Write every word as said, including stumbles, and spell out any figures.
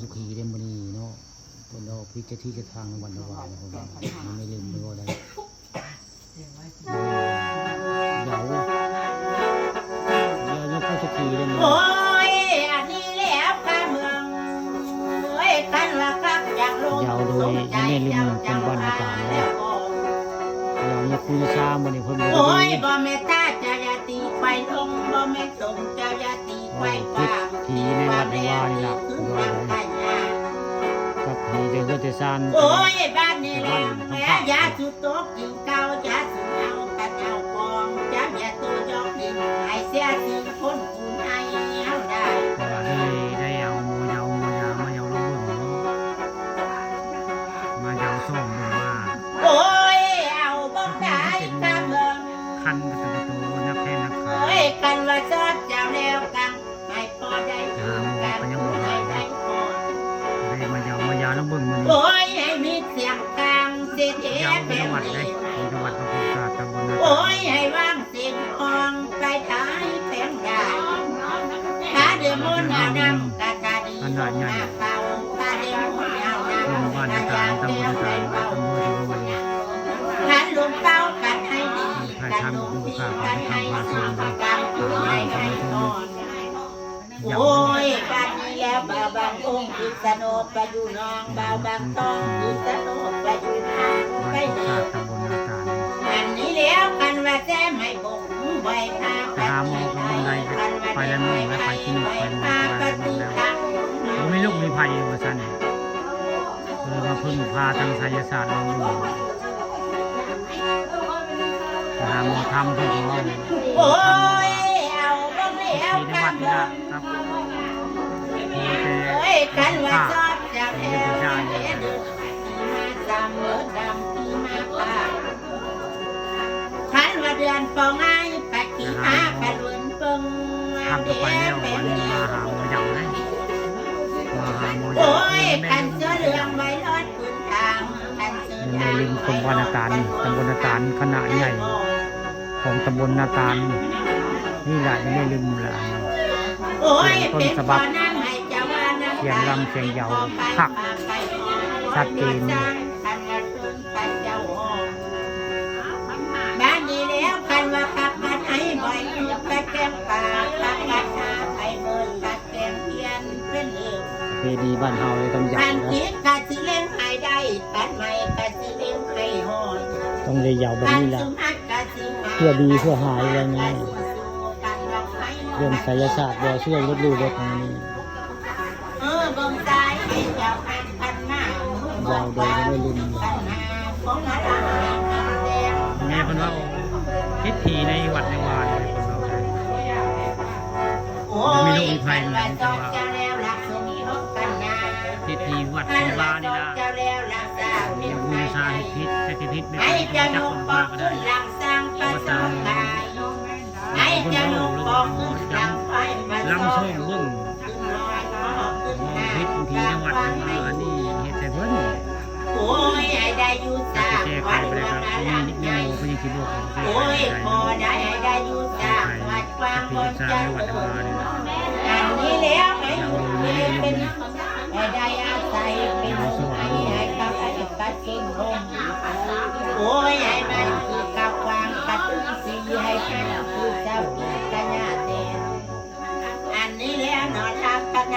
สุขีเด้มื้อนี้เนาะ เพิ่นเอาพิจที่จะทางวันละวาเลย ผมยังไม่ลืมเลยว่าได้ เดี๋ยว เดี๋ยว เดี๋ยวก็สุขีเด้มื้อนี้ โอ้ย อันนี้แล้วค่ะเมือง เอ้ย คันว่าคักอยากลง เดี๋ยวโดย สมใจ แม่ลืม เจ้า คนบ้านอาจารย์ เจ้า แล้วก็ เดี๋ยวมีคุณชามื้อนี้เพิ่นบ่ได้ โอ้ย บ่แม่นตาเจ้าอย่าตีไปลง บ่แม่นสมเจ้าอย่าตีไป โอ้ย กว้าง ผีในวัดในวานี่ล่ะ คือจังได๋ กับผีเจ้าเฮือนเจ้าซาน โอ้ย บ้านนี้แหละ บ้านของข้า อย่าสุโตกินเก่า อย่าสุเอากระเจ้าของ อย่าเมียตัวยกดิน ให้เสียสิคนผู้ให้เอาได้ ก็เลยได้เอาหมอเหยาหมอยามาเหยาลองเบิ่งเนาะ มาเหยาส่องเบิ่งว่า โอ้ย เอาบ่ได้กะเบิ่ง คันกระตุกกระตูนักแพทย์นักขา โอ้ย คันว่าชอบเจ้าแล้วกัง ให้พอได้ หาหมอก็ยังบ่หาย ให้ได้พอ ได้มาเหยาหมอยาลองเบิ่งมื้อนี้ โอ้ย ให้มีเสียงกลางเสียงเท เหยาเป็นจังหวัดเด้ เป็นจังหวัดพระพุทธศาสตร์ตำบลนา โอ้ย ให้วางเสียงทองไปท้ายแปลงได้ ถ้าเดี๋ยวมนต์เอาน้ำกะกะดี ขนาดใหญ่ มาเป่า ถ้าเดี๋ยวมนต์เอาน้ำ บ้านอาจารย์ตำบลอาจารย์ อำเภอเมือง คันลมเป่ากันให้ดี ถ่ายทำกับผู้ข่าว กันให้ ทำพาชม ดี กันผู้ให้ให้พร โอ้ย บัดนี้แล้วบ่าวบางองค์คือสนกไปอยู่น้อง บ่าวบางตองคือสนกไปอยู่น้อง ไปเถอะ ตำบลนาตาล อันนี้แล้วกันว่าแจ้ไม่บกไหวพา ไปหาหมอก็บ่ได้ ไปแล้วหมอแล้ว ไปคลินิก ไปหมอ ไปแล้วหมอแล้ว บ่มีลูกมีไผว่าซั่น เลยมาพึ่งพาทางไสยศาสตร์ลองดู ไปหาหมอธรรมเพิ่นก็ว่า โอ้ย เอาบ่แล้ว ที่ในวัดนี่ล่ะครับ เอ้ย คันว่าชอบจะแพ้ มาสามมื้อดำที่มาป่า คันว่าเดือนปองไอ้ไปขี่หาไปเบิ่งเบิ่ง ทำกันไปแล้ว วันนี้มาหาหมอเหยานะ มาหาหมอเหยา โอ้ย คันเสื้อเหลืองไว้รอดพื้นทาง คันเสื้อ แม่ลืมคนบ้านนาตาล ตำบลนาตาล คณะใหญ่ของตำบลนาตาล นี่แหละ แม่ลืมละ โอ้ย เสียงต้นฉบับ เป็นคนนั้นให้เจ้าว่าน้ำตาล เสียงรำเสียงเหยาคัก ชัดเจน บ้านนี้แล้วกันว่าคักบ้านไหนบ่อย ไปแกงป่า คักบ้านนาไปเมิน คักแกงเทียนเป็นเอก ประเพณีบ้านเฮาเลยต้องเหยา บ้าน นะ คิดกะสิเลี้ยงให้ได้ บ้านใหม่กะสิเลี้ยงให้ฮอด ต้องได้เหยาแบบนี้ล่ะ บ้านสุนัขกะสิหา เพื่อดีเพื่อหายว่าไง บ้านสุนัขกะสิหา เรื่องไสยศาสตร์บ่เชื่อลบหลู่บ่ของนี้ เออ เบิ่งซ้ายให้เจ้าอันพันหน้า ยาวโดยไม่ลืม ปัญหาของอาตมาแดง แม่เพิ่นว่าพิธีในวัดในวานี่เพิ่นว่า โอ้ย มีลูกมีไผ คันว่าจอกเจ้าแล้วรักสมทบกันนา พิธีวัดในวานี่ล่ะ เจ้าแล้วรักษา อย่าบูชาให้ผิด ใช้ชีวิตไม่ ให้เจ้าหนุ่มปอกขึ้นหลังสร้างประสงค์กาย ให้เจ้าหนุ่มปอกขึ้นหลังไฟประสงค์ ลำโชคเบิ่ง ผิดบางทีจังหวัดมาอันนี้เฮ็ดใส่เพิ่น โอ้ย ให้ได้อยู่สร้างวัดวาอารามใหญ่ โอ้ย ขอได้ให้ได้อยู่สร้างวัดกว้าง ขอเจ้าเอิ้น อันนี้แล้วให้อยู่ดีเป็น ให้ได้อาศัยเป็นสุขให้ ให้กับให้ประชาชน โอ้ย ให้มันคือกับวางประตูสี ให้เป็นคือเจ้าคือพญาเทพ อันนี้แล้วเนาะ ทางภายใน